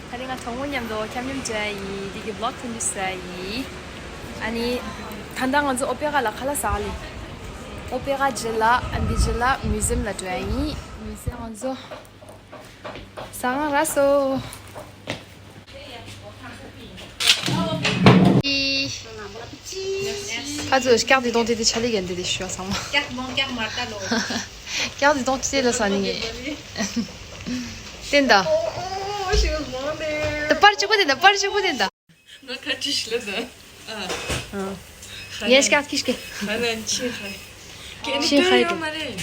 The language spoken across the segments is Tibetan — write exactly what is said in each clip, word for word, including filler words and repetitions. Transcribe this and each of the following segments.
ད་རིང་ང་གྲོགས་མོ་མཉམ་དུ་འཁྱམ་འཁྱམ་བྱས་ཡིན། འདི་གི་vlog་ཐུང་ཐུང་བཟོ་ཡིན། ཨ་ནི་ད་ལྟ་ང་ཚོ་ཨོ་པེ་ར་ལ་ཁ་ལག་ཟ་ག་སླེབས། ཨོ་པེ་ར་རྗེས་ལ་ཨ་འདི་རྗེས་ལ་མིའུ་ཛིམ་ལ་འགྲོ་ཡ་ཡིན། མིའུ་ཛིམ་ང་ཚོ་ཟ་ག་རག་སོང་། ཁ་ཚོ་སྐྱག་དེ་གཏོང་དེ་དེ་ཆ་ལི་གན་དེ་དེ་ཞུ་བ་ཚང་མ། སྐྱག་མོ་སྐྱག་མར་ད་ལོ། སྐྱག་དེ་གཏོང་དེ་ལ་ས་ནི་ངས། བསྟན་ད། Oh, she was born there. ད་པར་གཅིག་པོ་བསྟན་ད། པར་གཅིག་པོ་བསྟན་ད། ང་ཁ་ཅིག་ལ་ད། ཨ། ངས་སྐྱག་ཁྱི་སྐྱེ། ང་ན་ཆི་ཧའི། ཁྱི་ཧའི་དུ།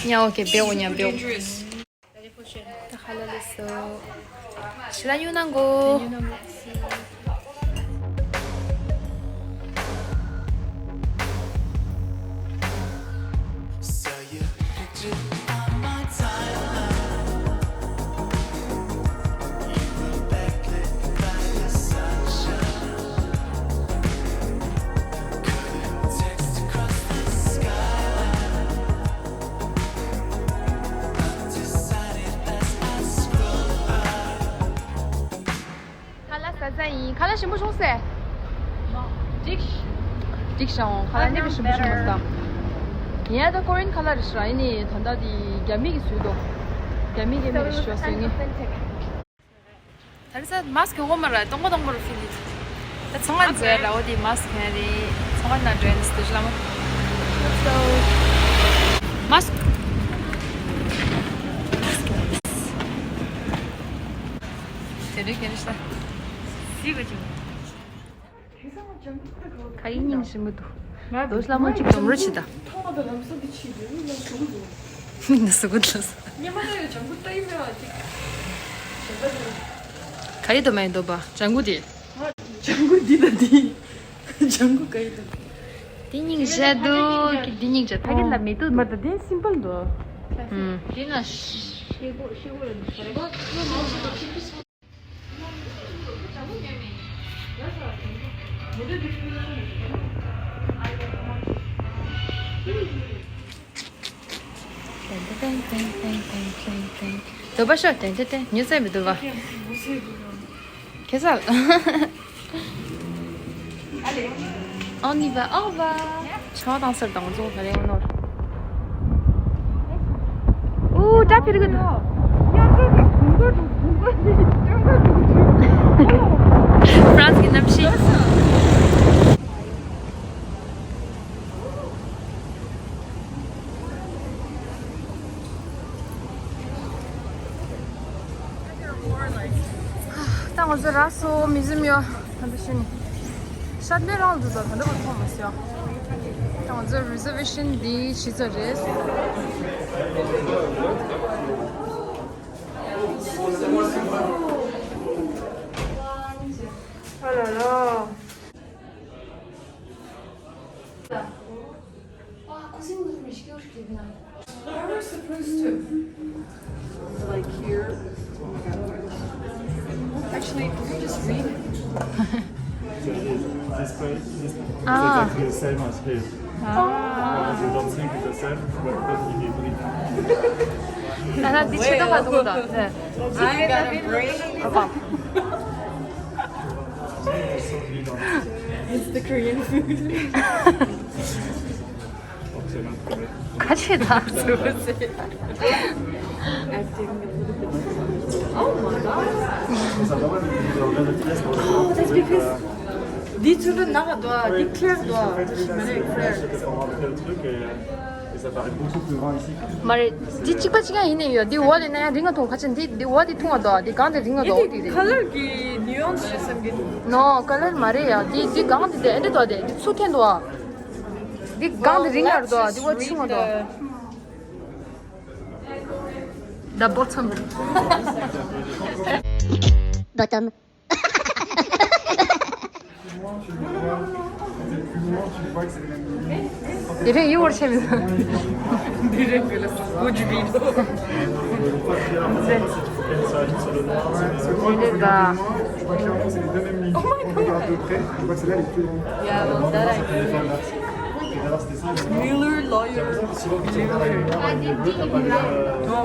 ཉ་ཨོ་ཁེ་བེའོ་ཉ་བེའོ། ད་ཁ་ལ་ལས་སོ། ཤི་ལ་ཉུ་ནང་གོ། ཁ་ལག་ཟ་ས་ཡིན། ཁ་ལག་ཞིམ་པོ་བྱུང་སེ། འགྲིག་འགྲིག་ཤག་ཁ་ལག་ནི་ཞིམ་པོ་བྱུང་མ་སོང་། ཡིན་ཡ་ད་ཀོ་རི་ཡན་ཁ་ལག་རེད་ཤག་ཡིན་ནི་ད་ལྟ་དེ་རྒྱ་མི་གི་བཟོས་འདུག་རྒྱ་མི་གི་མི་རེད་ཤག་བཟོས་ངེས། ད་རེས་ས་མཱ་སི་ཀི་ངོ་མ་ར་སྟོང་པ་སྟོང་པ་རུ་ཕིལ་ལི། ད་ཚོང་ཁང་འཛུལ་ར་འོ་དེ་མཱ་སི་ཀི་ཡང་རེད། ཚོང་ཁང་ནང་འགྲོ་ཡིན་སྟོད་ལ་མོ། མཱ་སི་ཀི། དེ་རིང་ག་རེ་ཤ། སི་ག་ཅིང་། ག་ཡིན་སྙིང་རྗེ་མོ་འདུག་ང་རྡོ་ལྷ་མོ་གཅིག་འཛོམས་རོགས་བྱེད་ད། ཐོག་མ་དང་ལམ་སང་དེ་ཕྱིས་དེ་ནི་ང་ཟུག་འདུག་མི་ན་ཟུག་འདུག་ཉི་མ་ལ་ཡང་ལྗང་གུ་ལྟ་ཡི་མེད་པ་ཅིག་ག་ཡི་འདུག་མ་ཡིན་འདུག་པ་ལྗང་གུ་དེ། ལྗང་གུ་འདི་དང་འདི། ལྗང་གུ་ག་ཡི་འདུག་འདི་སྙིང་རྗེ་འདུག་འདི་སྙིང་རྗེ་ཕ་གི་ལ་མེད་འདུག་མ་ད་འདི་སིམ་པལ་འདུག་ཨུམ། འདི་ན་ཤི་གོ་ཤི་གོ་ཡོད་འདུག་འདོད་པ་ཤོག་ཏན་ཏན་ཏན་ཉོ་ཚན་མི་འདུག་བ། ཁེ་ས། On y va, au revoir. ཆང་དང་སར་དང་ཚོ་ག་རེ་ཡོང་ནོར། ཨུ་ཏྲ་ཕིར་གི་འདུག་ཧྥ་རན་སི་གི་གནམ་གཤིས། ད་ང་ཚོ་རག་སོང་མིའུ་ཛིམ་ཡོད། ད་འདི་ཤི་ནི་ཤར་མེད་རང་འདུག་ད་ད་འདི་ག་མཐོང་མ་སོང་། ད་ང་ཚོ་རི་ཛར་ཝེ་ཤན་འདི་བྱེད་ས་རེད། ཨ་ལ་ལ། Are we supposed to, like, here? Actually, can we just read? This place is Ah. Exactly the same as here. Ah. You don't think it's the same, but, but it is. ད་ལྟ་འདི་ཆེ་ཏོག་ག་འདུག་ད། ནས། I got a brain. It's the Korean food. ཁ་ཆེ་ད། Acting a little bit. Oh my god. Oh, that's because འདི་ཚུར་ནག་འདུག་འདི་ཁེར་འདུག་མ་རེད་ཁེར། Et ça paraît beaucoup plus grand ici. མ་རེད། འདི་གཅིག་པ་གཅིག་རྐྱང་ཡིན་ནི་ཡོད། འདི་འོག་ལ་ན་ཡང་རིང་ང་མཐོང་ཁ་ཆེ། འདི་འདི་འོག་འདི་ཐུང་བ་འདུག་འདི་སྒང་འདི་རིང་ང་འདུག་འདི་འདི། ཁ་ལར་གི་ནུ་ཡོན་སི་ཞིག་བསམ་གི་འདུག་ནོ་ཁ་ལར་མ་རེད་ཡ། འདི་འདི་སྒང་འདི་འདི་ཨེ་འདྲ་འདུག་འདི་འདི་ཚུ་འཐེན་འདུག་འདི་སྒང་འདི་རིང་ང་འདུག་འདི་འོག་ཆུང་ང་འདུག The bottom. Bottom. དེ་རིང་ཡུལ་བར་ཆད་མི་འདུག་དེ་རིང་གི་ལ་སུ་ཇུ་བི་དོ། དེ་རིང་ག Oh my god. Yeah, well, that I Mueller lawyer.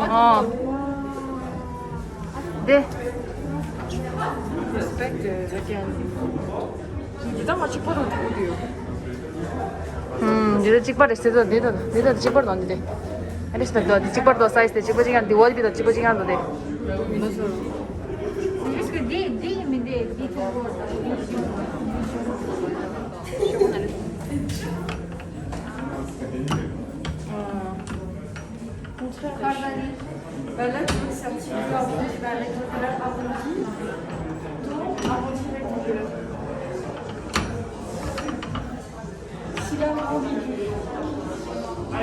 ཨོ། དེ། Respect, uh, again. འདི་ད་མ་གཅིག་པ་རུ་འགྲོ་གི་ཡོད། ཧུམ། འདི་ད་གཅིག་པ་རེད་ཟེར་ད། འདི་ད་འདི་ད་གཅིག་པ་རེད་འདི་དེ། ཨ་རེ་སྤེར་དོ་འདི་གཅིག་པ་རེད་དོ། སའི་ཛི་དེ་གཅིག་པ་གཅིག་ཡང་འདི་ཝོལ་བི་དང་གཅིག་པ་གཅིག་ཡང་འདུག་དེ། མི་སོ། འདི་འདི་མི་འདི་འདི་ཐུག་གོ། Contraire. Bah là, tu peux le certificat en rouge, bah, avec le couleur arrondi, ton arrondi rectangulaire. S'il a arrondi du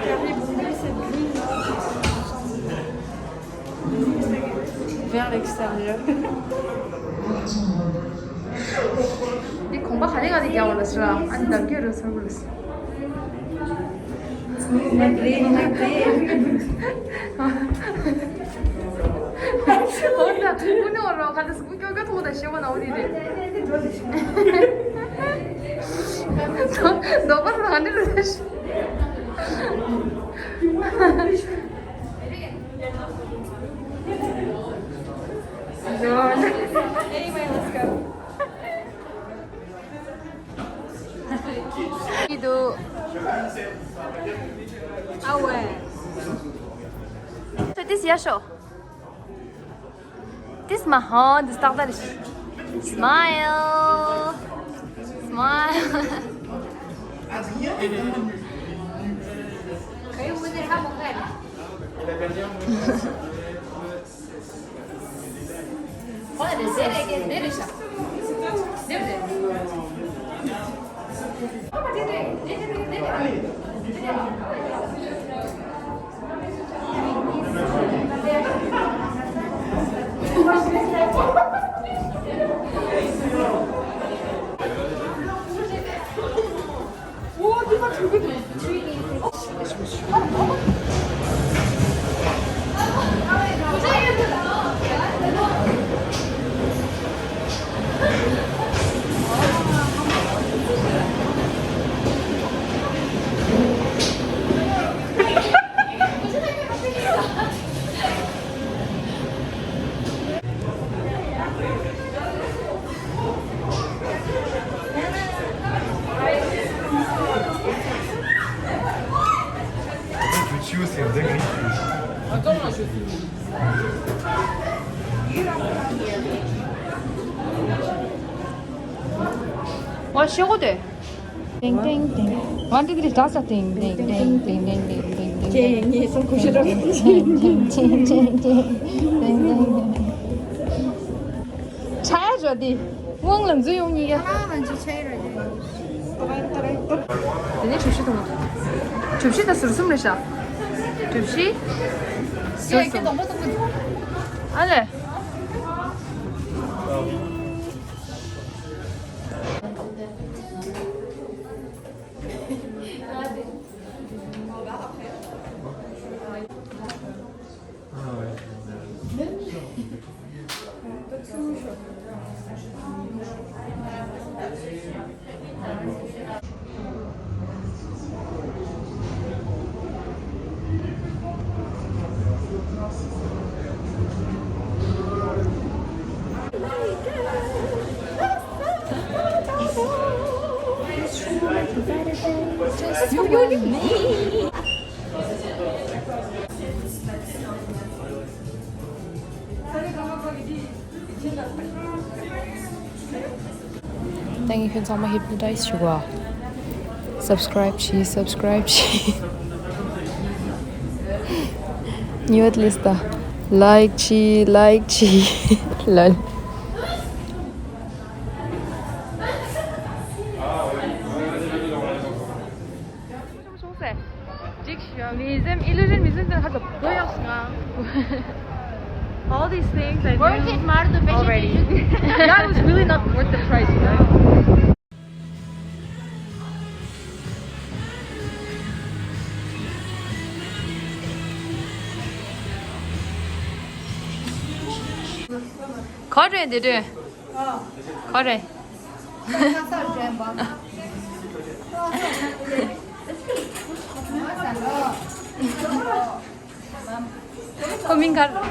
carré bombé, c'est gris, noir, vers l'extérieur. འདི་གོམ་པ་ག་ནས་ག་ནས་རྒྱག་པ་ལ་ཟེར་ཨ་ནི་འདབ་སྐྱོ་རུ་ཚོར་བ་ལ་ཟེར། འོ་ན་དངོས་གནས་འོ་རོགས་ག་འདྲ་སྐུ་སྐྱོ་སྐྱོ་མཐོང་དང་ཞེས་པ་ན་འོ་ནི་རེད། ལྡོག་པ་ལ་ག་འདྲ་རེད། Anyway, let's go. ཀྱི་འདུག་ཨ་ཝེ། So this ཡ་ཤོ། This མ་ཧོ། This ཏག་ཏག་རེད། Smile. Smile. ཨ་ཤེས་གོ་དེ། ཏིང་ཏིང་ཏིང་། ང་འདི་འདི་ལྟ་ས། ཏིང་ཏིང་ཏིང་ཏིང་ཏིང་ཏིང་ཏིང་ཏིང་། ཏིང་ཏིང་ཏིང་ཏིང་ཏིང་། ཆ་ཡ་འཇོག་འདི། དབང་ལམ་འཛུལ་ཡོང་གཉིས་ཀ། ཨ་ང་ཚོ་ཆ་ཡ་ར་འཇོག་དེ་ནས་གྲུ་བཞི་དང་། གྲུ་བཞི་དང་ཟུར་གསུམ་རེད་ཤག་གྲུ་བཞི། ཟུར་གསུམ། ཨ་ལས། ད་ངས་ཁྱོད་ཚང་མ་ཧིབ་ནོ་ཊའིཛ་ཞུ་གོ། སབ་སི་ཀྲའིབ་བྱེད། སབ་སི་ཀྲའིབ་བྱེད། ཉི་འོད་ལིས་ད། ལའིག་བྱེད། ལའིག་བྱེད། ལ། ཆུང་ཆུང་སོང་ཟེར། འགྲིག་ཤག་མི་ཟེམ། ཨི་ལུ་ཟན་མི་ཟེམ་དེ་ཧ་ལོ་དོ་ཡག་སོང་ང་། All these things I knew already. Worth it མ་རེད་དོ། Already. That was really not worth the price, you know? ག་རེ་འདི་རེད། ག་རེ། ཁོ་མིང་ག་རེ།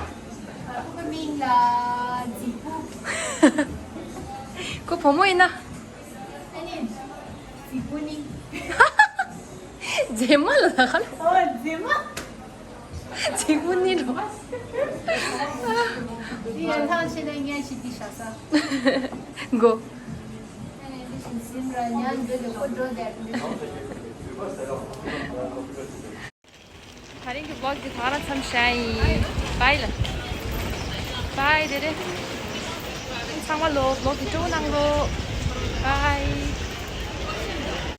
ཁོ་མིང་ལ་ཛི་ཕུ། ཁོ་བུ་མོ་ཡིན་ན། ཨ་ནི། རྫི་བོ་ནི། རྫི་མ་ལ་ད་ཁ་ལ། ཨོ་རྫི་མ། རྫི་བོ་ནི་རོ། འདི་ཡང་ཐང་ཆད་ན་ངས་ཞིག་འདི་བྱ་ས། གོ། ཨ་ནི་འདི་བཞིན་སིམ་ར་ཉན་འདོད་དེ་ཁོ་འགྲོ་བསྡད་འདི། ད་རིང་གི་vlog་འདི་ད་ག་རང་མཚམས་བཞག་ཡིན། Bye་ལ། Bye་རེ་རེ། ཚང་མ་ལོ་vlog་འདི་སྤྲོ་པོ་གནང་རོགས། Bye།